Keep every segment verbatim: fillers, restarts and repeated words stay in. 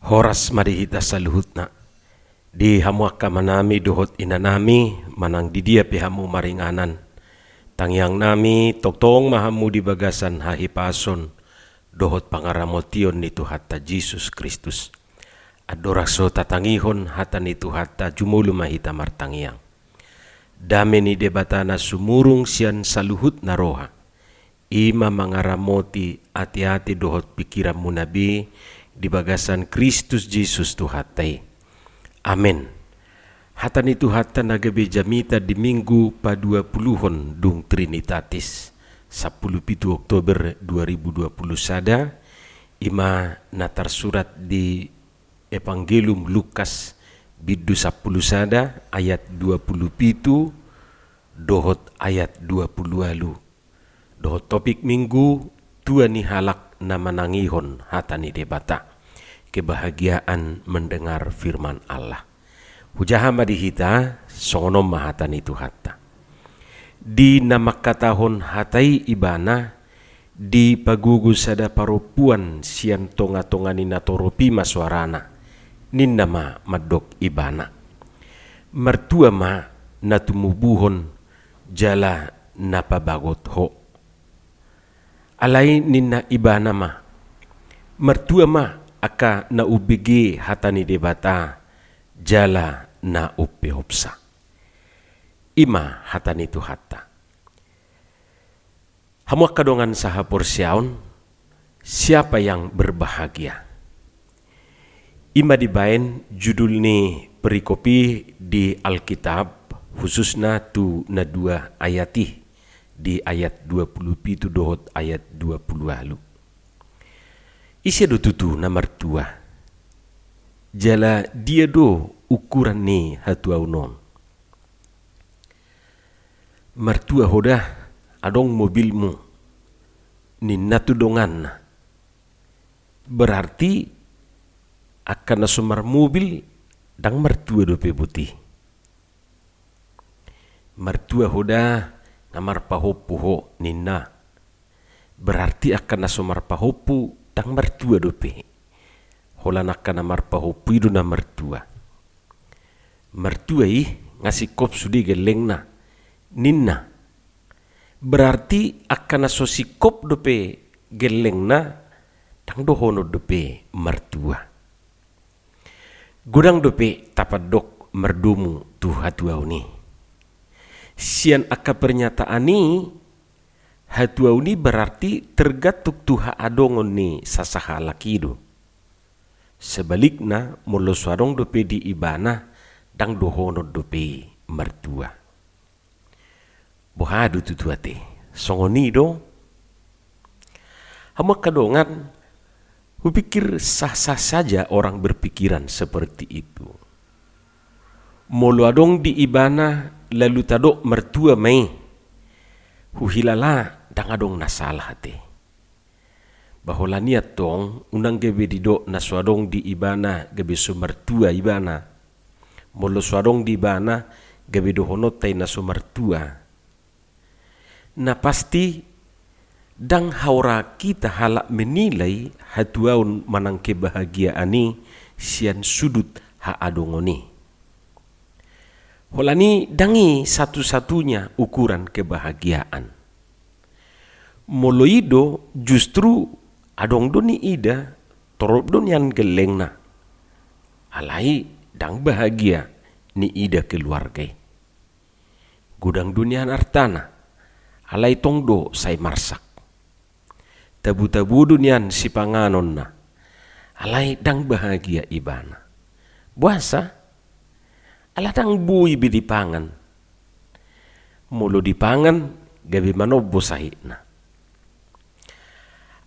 Horas ma di hita saluhutna. Di hamu angka amanami dohot inanami, manang di dia pe hamu maringanan, tangiangnami, tongtong ma hamu di bagasan hahipason dohot pangaramotion ni Tuhanta Jesus Kristus. Andorang so tatangihon hata ni Tuhanta, jumolo ma hita martangiang. Dame ni Debata na sumurung sian saluhutna roha, i ma mangaramoti ateate dohot pingkiranmuna be di bagasan Kristus Jesus Tuhanta i. Amen. Hata ni Tuhanta na gabe jamita di Minggu paduapuluhon dung Trinitatis, sampulu pitu Oktober dua ribu dua puluh sada, i ma na tarsurat di Evangelium Lukas, bindu sampulu sada, ayat dua puluh pitu dohot ayat dua puluh ualu. Dohot topik Minggu: Tua ni halak na manangihon hata ni Debata. Kebahagiaan mendengar firman Allah. Hujaha ma di hita, songon on ma hata ni Tuhanta. Di na mangkatahon hata i ibana, dipagogo sada parompuan sian tongatonga ni natorop i ma soarana, ninna ma mandok ibana: Martua ma na tumubuhon jala na pabagot ho. Alai ninna ibana ma: Martua ma angka na umbege hata ni Debata jala na umpeopsa. I ma hata ni Tuhanta. Hamu angka dongan sahaporseaon, siapa yang berbahagia? I ma dibaen judul ni perikop i di Alkitab, khususna tu na dua ayat i, di ayat dua puluh pitu dohot ayat dua puluh ualu. Ise do tutu na martua? Jala dia do ukuran ni hatuaon on? Martua ho da, adong mobilmu, ninna tu donganna. Berarti angka na so marmobil ndang martua dope boti. Martua ho da, na marpahompu ho, ninna. Berarti angka na so marpahompu ndang martua dope. Holan angka na marpahompu i do na martua. Martua i nga singkop sude gellengna, ninna. Berarti angka na so singkop dope gellengna, ndang dohonon dope martua. Godang dope tapandok mardomu tu hatuaon i. Sian angka pernyataan i, hatuaon i berarti tergantung tu haadongon ni sasahalak i do. Sebalikna, molo so adong dope di ibana, ndang dohonon dope i martua. Boha do tutu ate? Songon i do? Hamu angka dongan, hupikir sah-sah saja orang berpikiran seperti itu. Molo adong di ibana lalu tadok martua ma i, huhilala ndang adong na salah ate. Ba holan i antong, unang gabe didok na so adong di ibana gabe so martua ibana. Molo so adong di ibana, gabe dohononta i na so martua. Na pasti, ndang haorahan hita halak menilai hatuaon manang kebahagiaan i sian sudut haadongon i. Holan i ndang i satu-satunya ukuran kebahagiaan. Molo i do, justru adong do niida, torop do nian gellengna, alai ndang bahagia niida keluarga i. Godang do nian artana, alai tong do sai marsak. Tabo-tabo do nian sipanganonna, alai ndang bahagia ibana. Boasa? Ala ndang boi be dipangan. Molo dipangan, gabe manombo sahitna.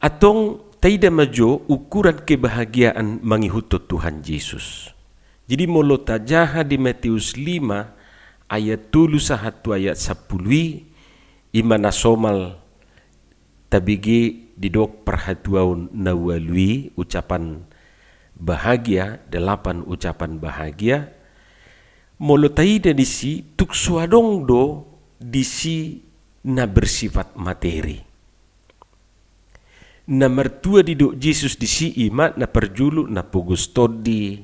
Antong taida ma jo ukuran kebahagiaan mangihuthon Tuhan Jesus. Jadi molo tajaha di Matius lima ayat tolu sahat tu ayat sampulu i, i ma na somal tabege didok parhatuaon na ualu i, ucapan bahagia, delapan ucapan bahagia. Molo taida disi, tung so adong do disi na bersifat materi. Na martua didok Jesus disi i ma na parjolo na pogos tondi,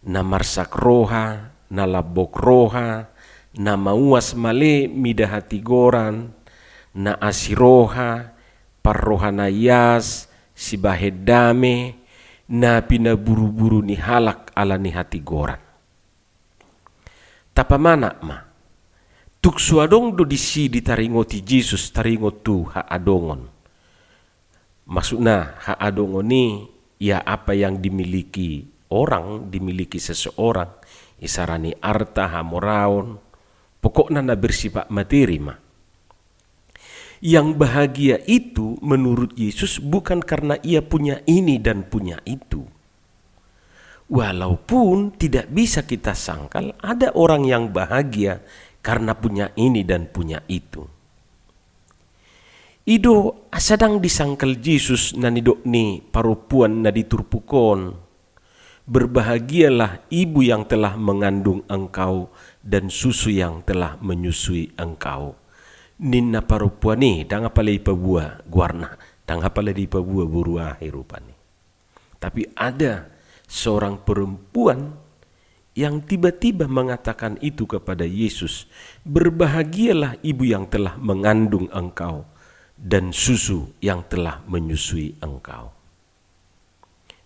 na marsak roha, na lambok roha, na mauas male mida hatigoran, na asi roha, parroha na ias, sibahen dame, na pinaburuburu ni halak ala ni hatigoran. Tapamanat ma, tung so adong do disi ditaringoti Jesus taringot tu haadongon. Maksudna, haadongon i, ya, apa yang dimiliki orang, dimiliki seseorang, isarana arta, hamoraon, pokokna na bersifat materi ma. Yang bahagia itu menurut Yesus bukan karena ia punya ini dan punya itu. Walaupun tidak bisa kita sangkal ada orang yang bahagia karena punya ini dan punya itu. I do asa ndang disangkal Jesus na nidok ni parompuan na di turpuk on, "Berbahagialah ibu yang telah mengandung engkau dan susu yang telah menyusui engkau." Ninna parompuan i, ndang apala dipaboa goarna, ndang apala dipaboa boru aha i rupani. Tapi ada seorang perempuan yang tiba-tiba mengatakan itu kepada Yesus, "Berbahagialah ibu yang telah mengandung engkau dan susu yang telah menyusui engkau."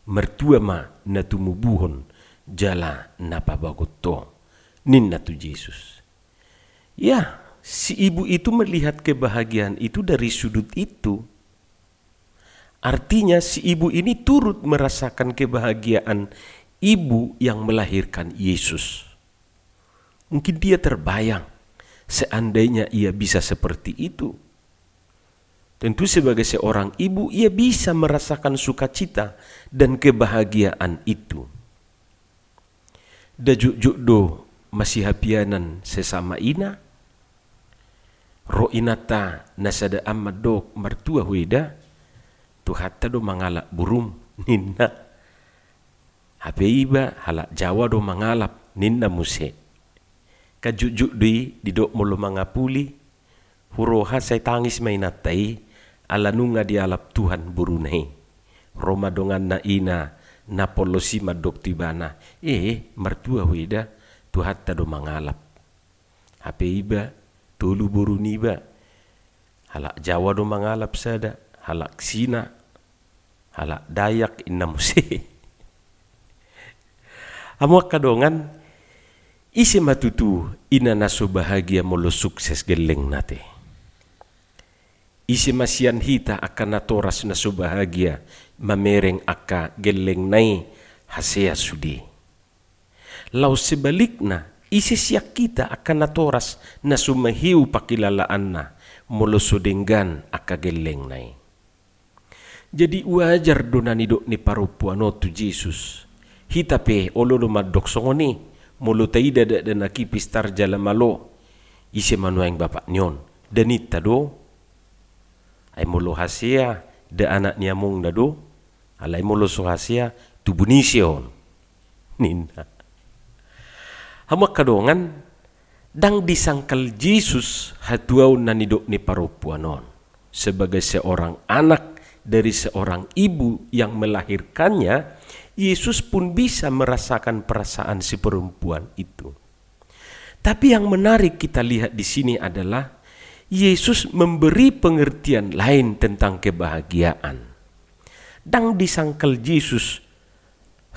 Martua ma na tumubuhon jala na pabagot ho, ninna tu Jesus. Ya, si ibu itu melihat kebahagiaan itu dari sudut itu. Artinya, si ibu ini turut merasakan kebahagiaan ibu yang melahirkan Yesus. Mungkin dia terbayang, seandainya ia bisa seperti itu. Tentu sebagai seorang ibu, ia bisa merasakan sukacita dan kebahagiaan itu. Nda jotjot do masihapianan sesama ina. Ro inanta na sada an mandok, "Martua ho eda, Tuhanta do mangalap borum," ninna. Hape iba, "Halak Jawa do mangalap," ninna muse. Kan jotjot do i didok molo mangapuli, huroha sai tangis ma inanta i, ala nunga dialap Tuhan boruna i. Ro ma donganna ina na polos i mandok tu ibana, "Eh, martua ho eda, Tuhanta do mangalap." Hape iba, tolu boru niba, halak Jawa do mangalap sada, halak Sina, halak Dayak, ninna muse. Hamu angka dongan, ise ma tutu ina na so bahagia molo sukses gellengna, ate? Ise ma sian hita angka natoras na so bahagia mamereng angka gellengna i hasea sude? Laos sebalikna, ise sian hita angka natoras na so maheu pangkilalaanna molo so denggan angka gellengna i? Jadi wajar do na nidok ni parompuan on tu Jesus. Hita pe olo do mandok songon i, molo taida dakdanak i pistar jala malo, "Ise ma nuaeng bapak ni on? Nda ninta do? Ai molo hasea, nda anak ni amongna do? Alai molo so hasea, tubu ni ise on?" ninna. Hamu angka dongan, ndang disangkal Jesus hatuaon na nidok ni parompuan on. Sebagai seorang anak dari seorang ibu yang melahirkannya, Yesus pun bisa merasakan perasaan si perempuan itu. Tapi yang menarik kita lihat di sini adalah Yesus memberi pengertian lain tentang kebahagiaan. Ndang disangkal Jesus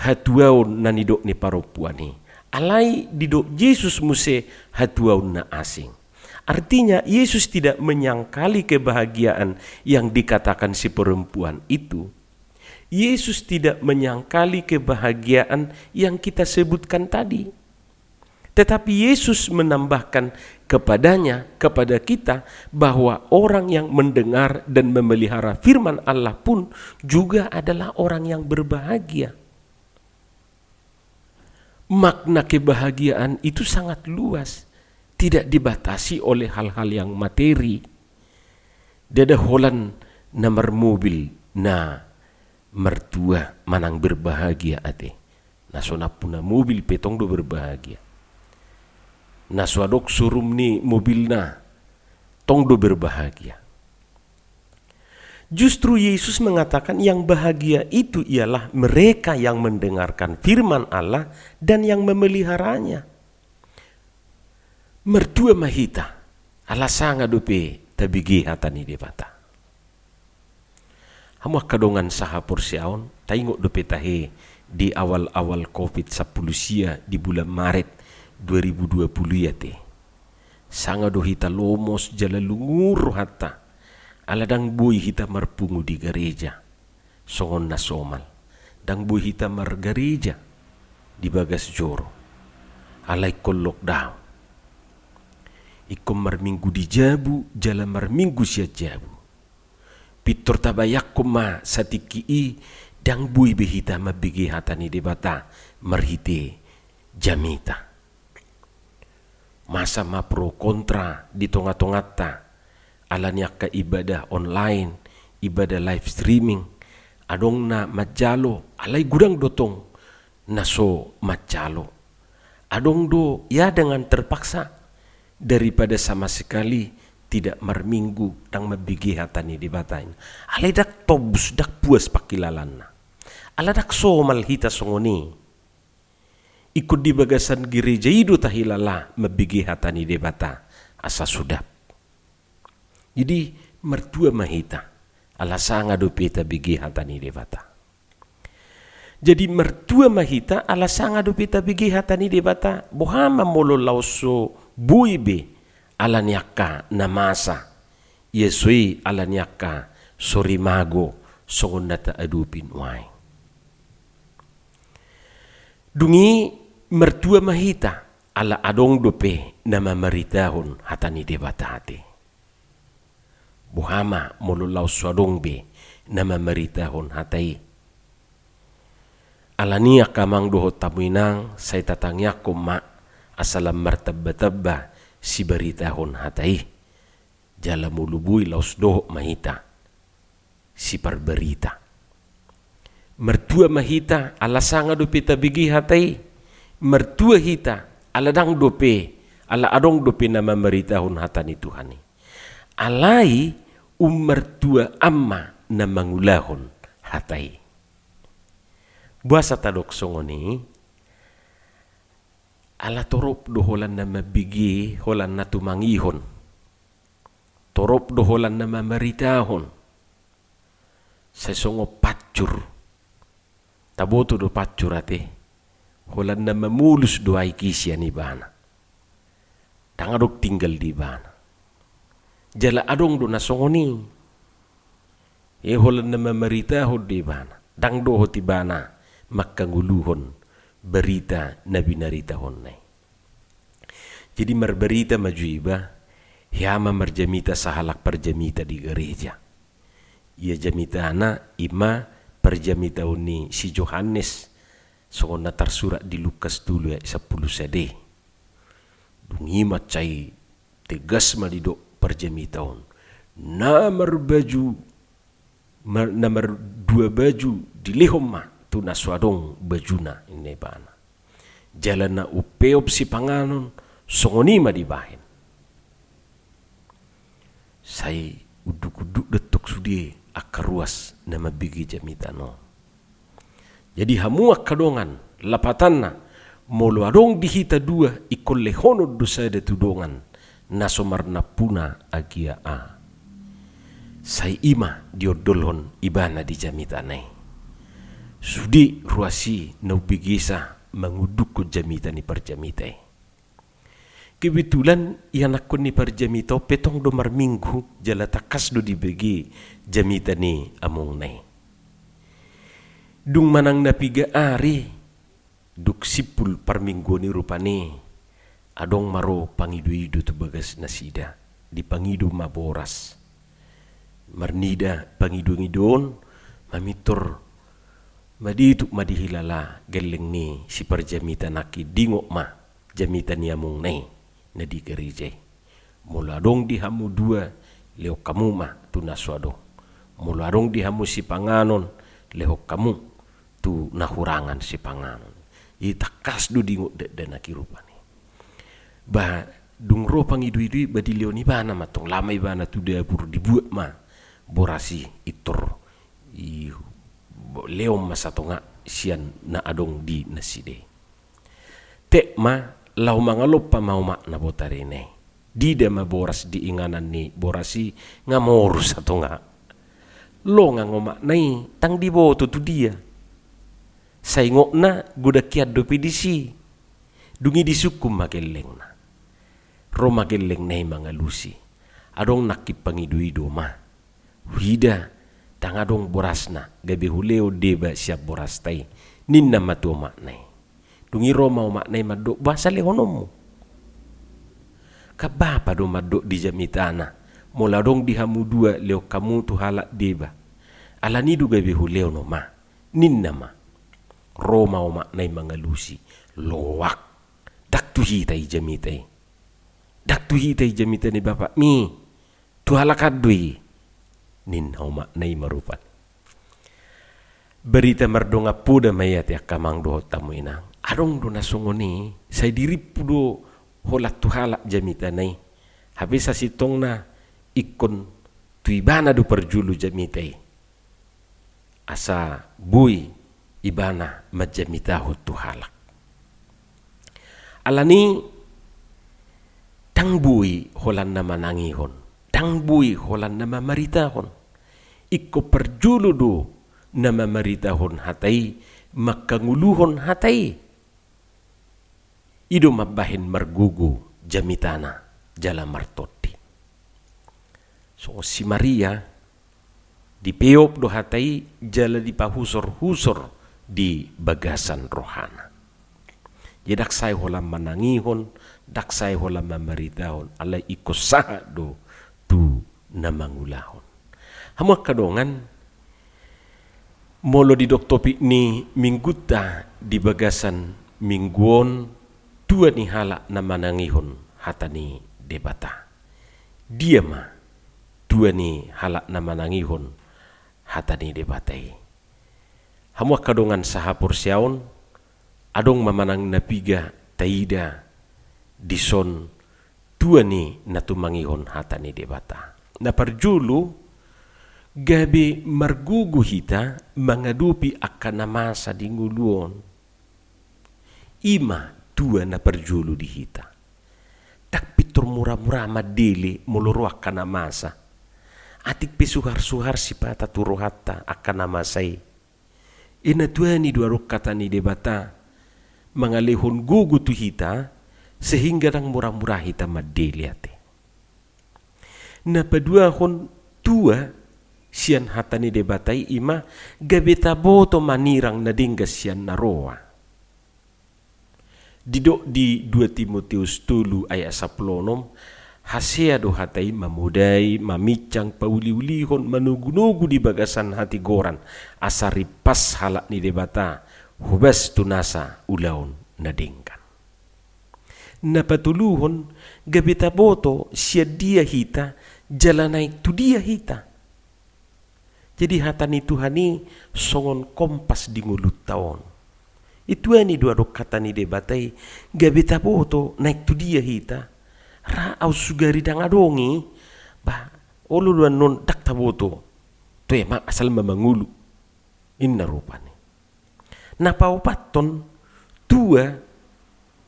hatuaon na nidok ni parompuan i. Alai didok Jesus muse hatuaon na asing. Artinya, Yesus tidak menyangkali kebahagiaan yang dikatakan si perempuan itu. Yesus tidak menyangkali kebahagiaan yang kita sebutkan tadi. Tetapi Yesus menambahkan kepadanya, kepada kita, bahwa orang yang mendengar dan memelihara firman Allah pun juga adalah orang yang berbahagia. Makna kebahagiaan itu sangat luas, tidak dibatasi oleh hal-hal yang materi. Ndada holan na marmobil na martua manang berbahagia, ate. Na so nampuna mobil pe tong do berbahagia. Na so adong showroom ni mobilna tong do berbahagia. Justru Yesus mengatakan yang bahagia itu ialah mereka yang mendengarkan firman Allah dan yang memeliharanya. Martua ma hita, ala sanga dope tabege hata ni Debata. Hamu angka dongan sahaporseaon, taingot dope tahe di awal-awal covid sampulu sia di bulan Maret dua ribu dua puluh i ate. Sanga do hita lomos jala lungun rohanta, ala ndang boi hita marpungu di gareja songon na somal. Ndang boi hita margareja di bagas joro, ala ingkon lockdown. Ingkon marminggu di jabu jala marminggu sian jabu. Pintor tabayangkon ma satingki i, ndang boi be hita mambege hata ni Debata marhite jamita. Masa ma pro kontra di tonga-tonganta, ala ni angka ibadah online, ibadah live streaming. Adong na manjalo, alai godang do tong na so manjalo. Adong do ya dengan terpaksa, daripada sama sekali tidak marminggu, ndang mambege hata ni Debata i. Alai ndang tobus, ndang puas pangkilalaanna. Ala ndang somal hita songon i. Ingkon di bagasan gareja i do tahilala mambege hata ni Debata asa sudap. Jadi martua ma hita, ala sanga dope tabege hata ni Debata. Jadi martua ma hita, ala sanga dope tabege hata ni Debata. Boha ma molo laos so boi be ala ni angka na masa, ia so i ala ni angka sorimago songon na taadopi nuaeng. Dung i martua ma hita, ala adong dope na mamaritahon hata ni Debata ate. Boha ma molo laos so adong be na mamaritahon hata i. Ala ni i angka amang dohot hamu inang, sai tatangiangkon ma asa lam martamba-tamba sibaritahon hata i. Jala molo boi, laos dohot ma hita siparbarita. Martua ma hita, ala sanga dope tabege hata i. Martua hita, ala ndang dope, ala adong dope na mamaritahon hata ni Tuhan i. Alai ummartuaan ma na mangulahon hata i. Boasa tadok songon i? Ala torop do holan na mambege, holan na tumangihon. Torop do holan na mamaritahon. Sai songon pancur. Taboto do pancur ate. Holan na mamolus do aek i sian ibana. Ndang adong tinggal di ibana. Jala adong do na songon i. Ia holan na mamaritahon do ibana. Ndang dohot ibana mangkangoluhon barita na binaritahonna i. Jadi marbarita ma jo iba, hea ma marjamita sahalak parjamita di gareja. Ia jamitana i ma parjamitaon ni si Johannes, songon na tarsurat di Lukas tolu ayat sampulu sada. Dung i mansai tegas ma didok parjamita on. Na marbaju, mar-, na mardua baju dilehon ma tu na so adong bajuna, ninna ibana. Jala na umpeop sipanganon, songon i ma dibahen. Sai unduk-unduk do tong sude angka ruas na mambege jamitana on. Jadi hamu angka dongan, lapatanna, molo adong di hita dua, ingkon lehonon do sada tu dongan na so marnampuna agia a. Sai i ma diondolhon ibana di jamitana i. Sude ruas i na umbegesa mangundukhon jamita ni parjamita i. Kebetulan ianakhon ni parjamita on pe tong do marminggu, jala tangkas do dibege jamita ni amongna i. Dung manang na piga ari, dung simpul parmingguon i rupani, adong ma ro pangido-ido tu bagas nasida, dipangido ma boras. Marnida pangido-ido on, mamintor madituk ma dihilala gelleng ni siparjamita nangkin, dingot ma jamita ni amongna i na di gareja i. Molo adong di hamu dua, lehon hamu ma tu na so adong. Molo adong di hamu sipanganon, lehon hamu tu na hurangan sipanganon. I tangkas do dingot dakdanak i rupani. Ba dung ro pangido-ido i, ba dilehon ibana ma tong, laho ma ibana tu dapur, dibuat ma boras i, pintor i, lehon ma satonga sian na adong di nasida i. Tek ma, laho mangalompa ma omakna botarina i. Diida ma boras di inganan ni boras i, nga moru satonga. Longang omakna i, ndang diboto tu dia. Saingotna godang hian dope disi. Dung i disungkun ma gellengna. Ro ma gellengna i mangalusi. Adong nangkin pangidoido ma. Huida, ndang adong borasna, gabe hulehon deba sian borasta i, ninna ma tu omakna i. Dung i ro ma omakna i mandok, boasa lehononmu? Kan bapa do mandok di jamitana, molo adong di hamu dua lehon hamu tu halak deba. Alani do gabe hulehon oma, ninna ma. Ro ma omakna i mangalusi, loak. Ndang tu hita i jamita i. Ndang tu hita i jamita ni bapakmi. Tu halak an do i, ninna omakna i ma rupani. Barita mardongan poda ma i ate angka amang dohot hamu inang. Adong do na songon i, sai dirimpu do holan tu halak jamitana i. Hape sasintongna ingkon tu ibana do parjolo jamita i. Asa boi ibana manjamitahon tu halak. Alani ndang boi holan na manangihon, ndang boi holan na mamaritahon. Ingkon parjolo do na mamaritahon hata i, manghangoluhon hata i. I do mambahen margogo jamitana jala martondi. Songon si Maria, dipeop do hata i jala dipahusor-husor di bagasan rohana. Jadi ndang sae holan manangihon, ndang sae holan mamaritahon, alai ingkon sahat do tu na mangulahon. Hamu angka dongan, molo didok topik ni minggunta di bagasan minggu on, tua ni halak na manangihon hata ni Debata. Dia ma tua ni halak na manangihon hata ni Debata i? Hamu angka dongan sahaporseaon, adong ma manang na piga taida dison tua ni na tumangihon hata ni Debata. Na parjolo, gabe margogo hita mangadopi angka na masa di ngolu on. I ma tua na parjolo di hita. Ndang pintor mura-mura mandele molo ro angka na masa. Atik pe suhar-suhar sipata tu rohanta angka na masa i. I na tua ni do adong hata ni Debata mangalehon gogo tu hita, sehingga ndang mura-mura hita mandele ate. Na paduahon tua sian hata ni Debata i, i ma gabe taboto manirang na denggan sian na roa. Didok di dua Timoteus tolu ayat sampulu onom, hasea do hata i mamodai, maminsang, pauliulihon, manogunogu di bagasan hatigoran, asa rimpas halak ni Debata, hobas tu nasa ulaon na denggan. Na patoluhon, gabe taboto sian dia hita, jala naeng tu dia hita. Jadi hata ni Tuhan i songon kompas di ngolunta on. I tua ni do adong hata ni Debata i, gabe taboto naeng tu dia hita. Ra au sugari ndang adong i, bah, olo do annon ndang taboto. Toe ma asal ma mangolu. Inna rupani. Na paopathon, tua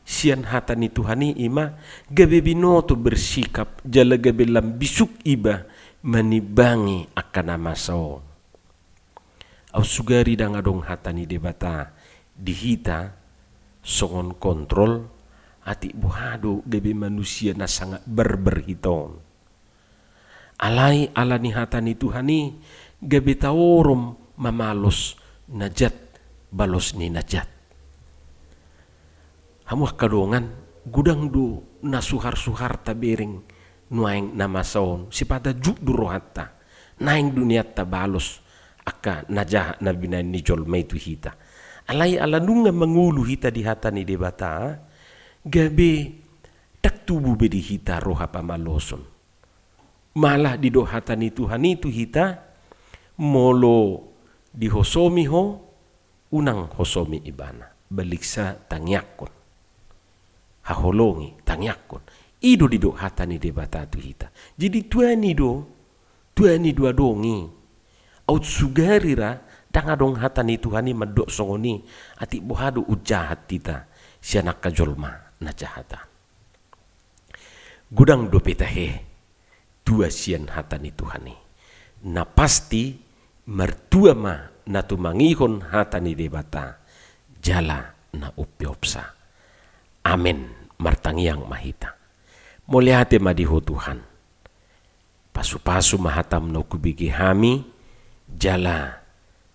sian hata ni Tuhan i, i ma gabe binoto bersikap jala gabe lam bisuk iba manimbangi angka na masa on. Au sugari ndang adong hata ni Debata di hita songon kontrol, atik boha do gabe manusia na sangat barbar hita on. Alai ala ni hata ni Tuhan i, gabe taorom mamalos na jat balos ni na jat. Hamu angka dongan, godang do na suhar-suhar tabereng nuaeng na masa on, sipata juk do rohanta, naeng do nian tabalos angka na jahat na binahen ni jolma i tu hita. Alai ala nunga mangolu hita di hata ni Debata, gabe ndang tubu be di hita roha pamaloson. Malah didok hata ni Tuhan i tu hita, molo dihosomi ho, unang hosomi ibana, baliksa tangiangkon. Haholongi, tangiangkon. I do didok hata ni Debata tu hita. Jadi tua ni do Tua ni dua dongi. Aut sugari ra, ndang adong hata ni Tuhan i mandok songon i, atik boha do umjahat hita, sian angka jolma na jahatan. Godang dope tahe, tua sian hata ni Tuhan i. Na pasti, martua ma na tumangihon hata ni Debata, jala na umpeopsa. Amen, martangiang ma hita. Mauliate ma di Ho Tuhan. Pasupasu ma hataM naung hubege hami, jala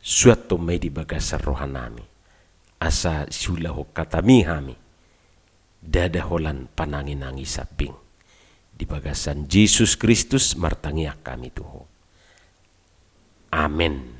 suanhon ma i di bagasan rohanami. Asa siulahon hataMi hami, ndada holan panangi-nangi sambing. Di bagasan Jesus Kristus martangiang hami tu Ho. Amen.